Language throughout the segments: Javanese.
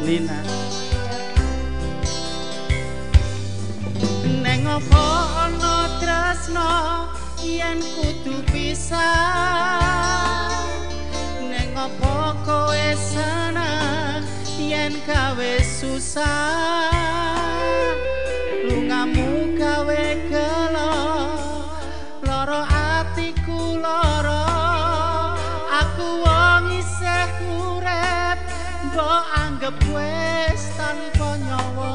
Lina. Neng opo ana tresno yen kudu pisah, neng opo kowe seneng yen gawe susah, lungamu gawe gelo loro atiku loro, aku wong isih urip mbok anggep wis tanpa nyawa.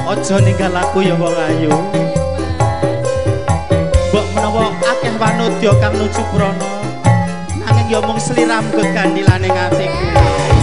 Aja ninggal aku ya wong ayu. Mbok menawa akeh wanodya kang nuju prana, nanging ya mung sliramu gegandilane atiku.